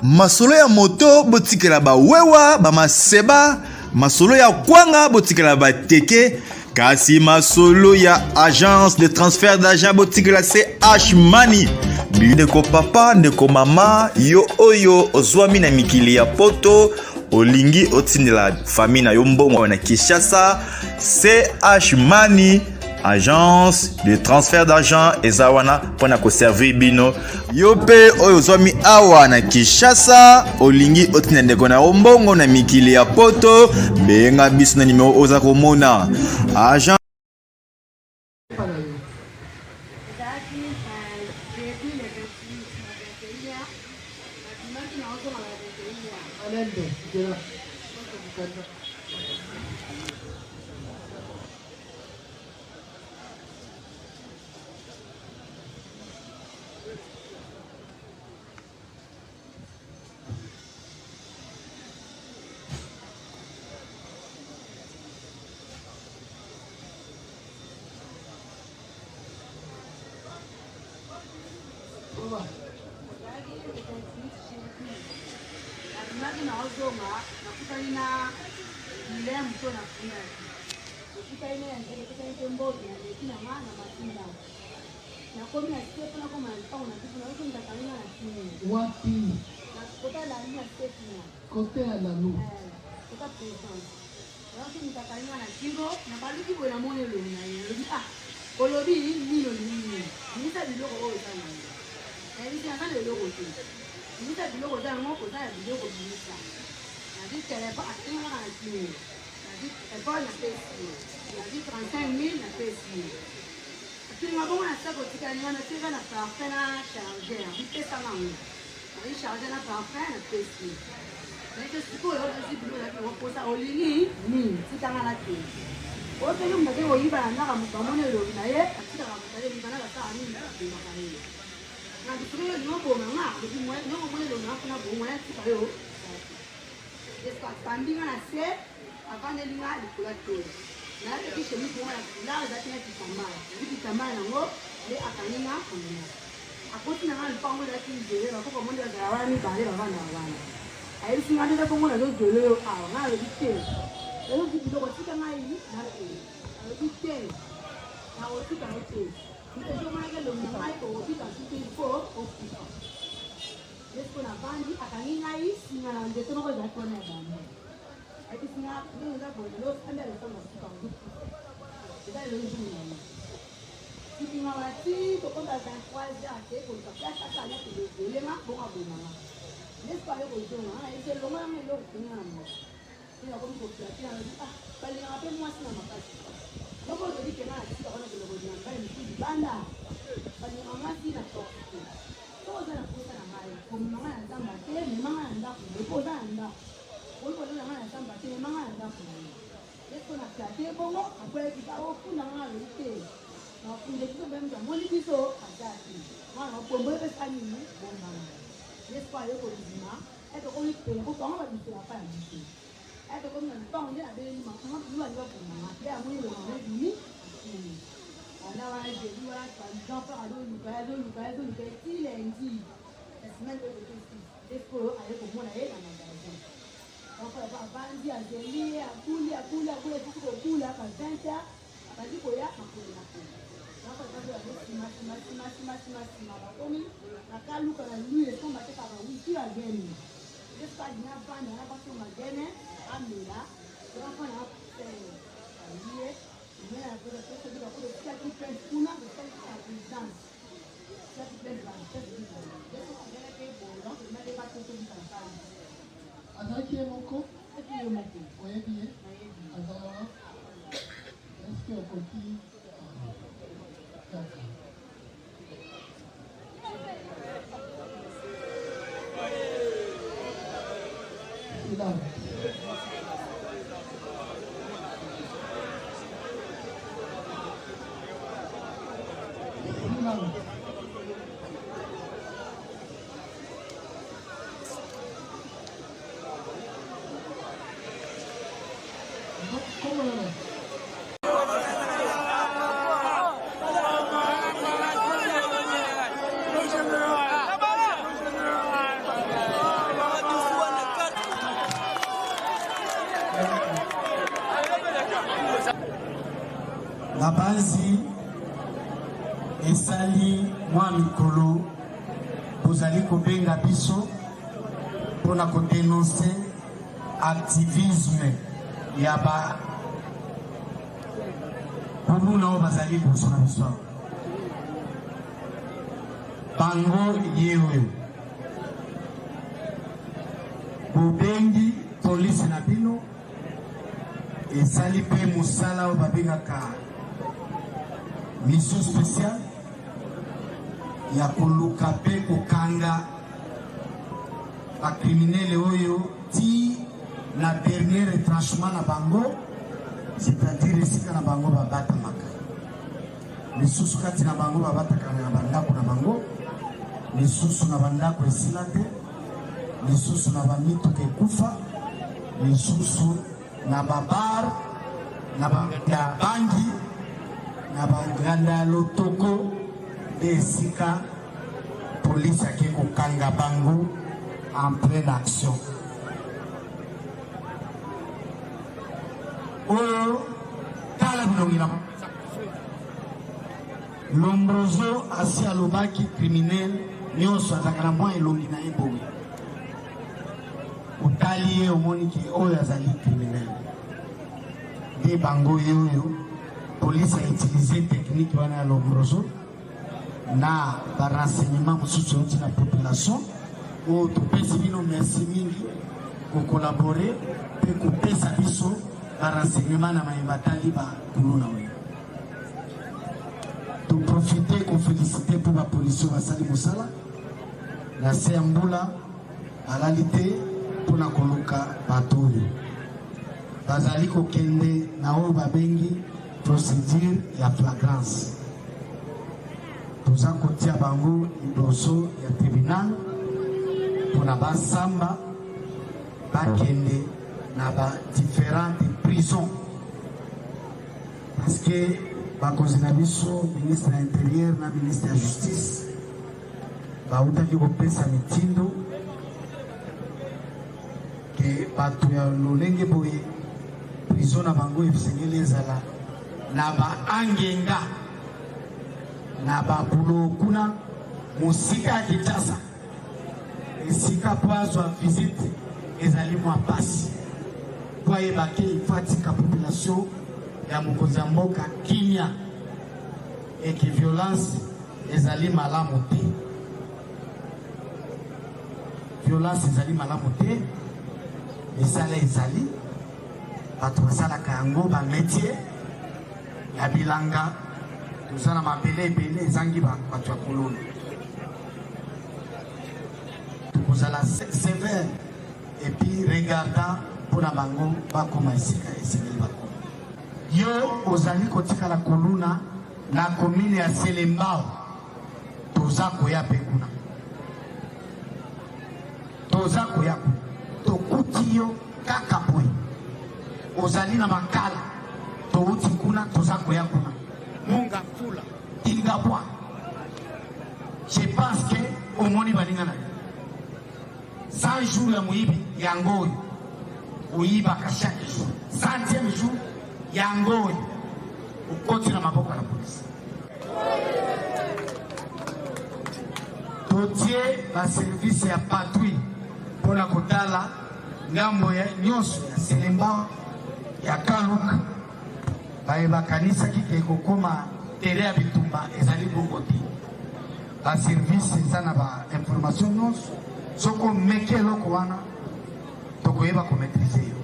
Masolo ya moto botikela ba wewa, ba maseba, masolo ya kwanga botikela ba teke, kasi masolo ya agence de transfert d'argent botikela CH Money. Ndeko papa, ndeko mama, yo oyo ozwami na mikili ya poto, olingi otindela famille na yo mbongo na Kinshasa, CH Money agence de transfert d'argent eza wana mpo na koservir bino. Yo mpe oyo ozwami awa na Kinshasa, olingi otinda ndeko na yo mbongo na mikili ya poto, benga biso na nimero oza komona. Agent Nabimaki na ozonga nakutani na Guilhem to na Funaki. Tokutani na nzela epesaki mpe mbote naleki na nga na matinda. Nakomi na se mpo nakoma na lipango na biso nayoki moto akangi nga na kingo. Wapi? Na kota lalu na se kuna. Kote ya lalu. Eh, kota présence. Nayoki moto akangi nga na kingo, nabaluki boye namoni elongi na ye. Nalobi ah, olobi nini olingi nini? Bimisa biloko oyo oza na yango. Nayebisi naza na eloko te. Bimisa biloko oza yango, oza na biloko bimisa. Nazwi telefone, akangi nga kaka na kingo. Nazwi telefone napesi ye. Nazwi 35000 napesi ye. Atuni nga bongo na sac otikali nga natie eza na parfum na chargeur. Bipesa nga yango. Nazwi chargeur na parfum napesi ye. Naye sikoyo nazwi biloko nazalaki nango mposa olingi nini? Tika nga nakende. Oyo soki moto ake koyiba na ndako ya moto bamoni elongi na ye atikaka moto aye koyiba na basala nini abomaka ye. Na soki yo olingi oboma nga alobi ndenge omoni elongi na nga kuna bongo natika yo. Yesu akambi nga na se, avandeli nga likolo ya tolo. Nalataki chemise moko ya foulard ezalaki na kitambala. Nazwi kitambala yango nde akangi nga na monoko. Akoti na nga na lopango ezalaki isole, bakoko mondi bazala wana mibale bavandaka wana. Ayebisi nga nde bongo nazozwele yo awa. Nga nalobi te. Nazozwi biloko tika ngai nakende. Alobi te. Nakotika yo te. Ezomonaki elongi na ngai okobika te il faut okufa. Ye sikoyo navandi, akangi ngai singa na nzete moko ezalaki wana ya bambu. Ayebisi nga ndenge eza boye lelo sambi ya losambo na suka ozokufa. Eza lelo jour na yo. Tiki nga wana ti tokomi ba 23 heures akei koluka place asala neti koviole nga bongo aboma nga. Nde sikoyo aye kozonga nga nayebisi ye longola nga eloko okangi nga na monoko. Nde nakomi koflate nalobi ah balingaka mpe mwasi na makasi. Moko olobi ke nga natika wana kende kolinga mibali mosusu libanda. Balingaka mwasi na force te. Soki oza na posa na ngai, komema ngai na zamba te, mema ngai na ndako na yo, po oza na ndako. Okoki kolala ngai na zamba te, mema ngai na ndako na yo. Ye sikoyo na flatte ye bongo, akweyaki ka ofunda ngai, alobi te. Nakofunda biso mpe moto amoni biso aza te. Ngai nakobomba yo mpe sala nini? Bomba ngai. Ye sikoyo aye kondima, ete okomi pene, po bango babisela epai ya biso. Ete okomi na lupango nde nabeleli mama, mama balingi baboma ngai. Nde amoni elongi na ngai ebimi, akimi. Banda wana jeudi wana soi-disant frère azoluka ye azoluka ye azoluka ye ti lundi ya semaine oyo tokesi nde sikoyo aye komona ye na magasin. Donc frère avandi azeli ye abuli abuli abuli asisi kobula ba 20 heures abandi koya makolo makolo. Donc frère azoya yango nsima nsima nsima nsima nsima nsima bakomi na kaluka na lui esomba batekaka ba whisky ya gene. Nde sikoyo alingi avanda na basomba gene amela donc frère na alie. Azalaki ye moko? Oyebi ye? Aza wana? Est-ce que okoki kaka? Silence. Silence. Comment là? Nabanzi esali mwa mikolo bozali kobenga biso mpo na kodenonse activisme ya ba kuluna oyo bazali liboso na biso awa. Bango ye oyo bobengi polisi na bino esali mpe mosala oyo babengaka mission spéciale ya koluka mpe kokanga bacriminele oyo ti na dernier retranchement na bango, c'est-à-dire esika na bango babatamaka. Misusu kati na bango babataka na bandako na bango, misusu na bandako esila te, misusu na bamituka ekufa, misusu na babar, na banganda bangi, na banganda ya lotoko, nde esika polisi ake kokanga bango en pleine action. Oyo tala bilongi na Lombroso asi alobaki criminel nyonso azalaka na mwa elongi na ye boye, otali ye omoni ke oyo azali criminel. Nde bango ye oyo police a utiliser technique wana ya Lombroso na ba renseignement mosusu euti na population oyo topesi bino merci mingi kokolabore mpe kopesa biso ba renseignement na maye matali ba kuluna oyo. Toprofite kofelicite mpo bapolisi oyo basali mosala na se ya mbula, balali te mpo na koluka bato oyo bazali kokende na oyo babengi procédure ya flagrance. Toza kotia bango liboso ya tribunal mpo na basamba bakende na ba différentes prisons parce que bakonzi na biso ministre ya intérieur na ministre ya justice bautaki kopesa mitindo ke bato ya lolenge boye prison na bango esengeli ezala na baangenga na babulo kuna mosika ya Kinshasa, esika mpo azwa visite ezali mwa mpasi mpo ayeba ke ifo atika population ya mokonzi ya mboka kimia eke violence ezali malamu te. Violence ezali malamu te, misala ezali bato basalaka yango ba métier ya bilanga, toza na mabele ebele ezangi bato ya kolona. Tokozala sévère et puis regardant mpo na bango bakoma esika esengeli bakoma. Yo ozali kotikala koluna na commune ya Selembao, toza koya mpe kuna, toza koya kuna, tokuti yo kaka boye, ozali na makala, touti kuna, toza koya kuna, Munga Fula, Kingabwa. Je pense que omoni baninga na yo 100 jours ya moyibi yango oyo oyibaka chaque jour, 100e jour yango oyo okoti na maboko ya polisi. Totie ba service ya patrouille mpo na kotala ngambo ya nyonso ya Selembao ya Kaluka. Baye bakanisaki ke kokoma tere ya bitumba ezali bongo te. Ba service eza na ba information nyonso, soki omeki eloko wana tokoyeba komaîtriser yo.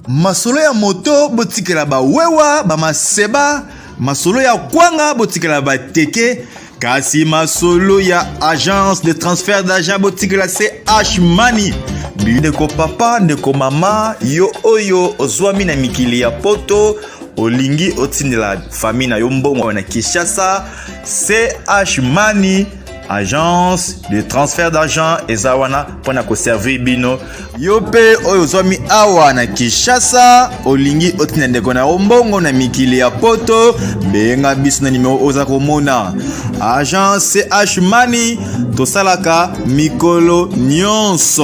Masolo ya moto botikela ba wewa ba maseba, masolo ya kwanga botikela ba teke, kasi masolo ya agence de transfert d'argent botikela CH Money. Ndeko papa, ndeko mama, yo oyo ozwami na mikili ya poto, olingi otindela famille na yo mbongo na Kinshasa, CH Money. Agence de transfert d'argent eza wana mpo na koservir bino. Yo mpe oyo ozwami awa na Kinshasa, olingi otinda ndeko na yo mbongo na mikili ya poto, benga biso na nimero oza komona. Agence CH Money, tosalaka mikolo nyonso.